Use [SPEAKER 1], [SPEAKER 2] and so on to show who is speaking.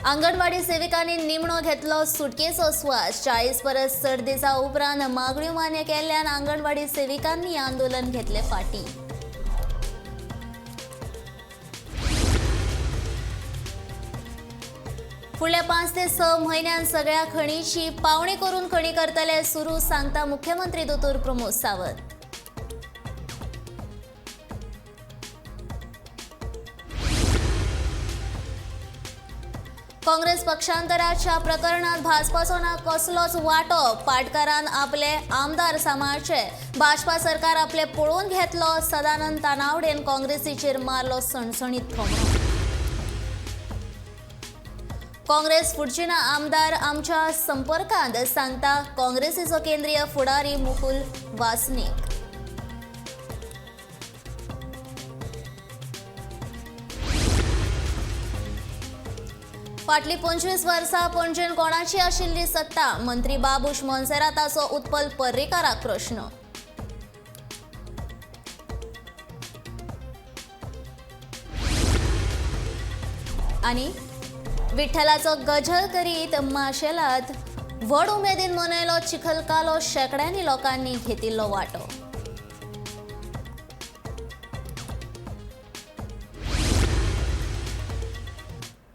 [SPEAKER 1] आंगणवाडी सेविकांनी निमणो घेतलो सुटकेचो स्वास. 40 परस चड दिसा उपरांत मागण्यो मान्य केल्ल्यान आंगणवाडी सेविकांनी आंदोलन घेतले फाटी. फुडल्या 5 ते 6 म्हयन्यांत सगळ्या खणीची पावणी करून खणी करतले सुरू, सांगता मुख्यमंत्री दोतोर प्रमोद सावंत. काँग्रेस पक्षांतराच्या प्रकरणात भाजपाचो ना कसलोच वांटो. पाटकारान आपले आमदार सांबाळचे, भाजपा सरकार आपले पळोवन घेतलो. सदानंद तानावडेन काँग्रेसीचेर मारलो सणसणीत थोमणो. काँग्रेस फुडची ना आमदार आमच्या संपर्कांत, सांगता काँग्रेसीचो केंद्रीय फुडारी मुकुल वासनीक. फाटली 25 वर्सां पणजेन कोणाची आशिल्ली सत्ता? मंत्री बाबूश मोन्सेराताचो उत्पल पर्रीकाराक प्रश्न. आनी विठ्ठलाचो गजर करीत माशेलात व्हड उमेदीन मनयलो चिखलकालो, शेंकड्यांनी लोकांनी घेतिल्लो वांटो.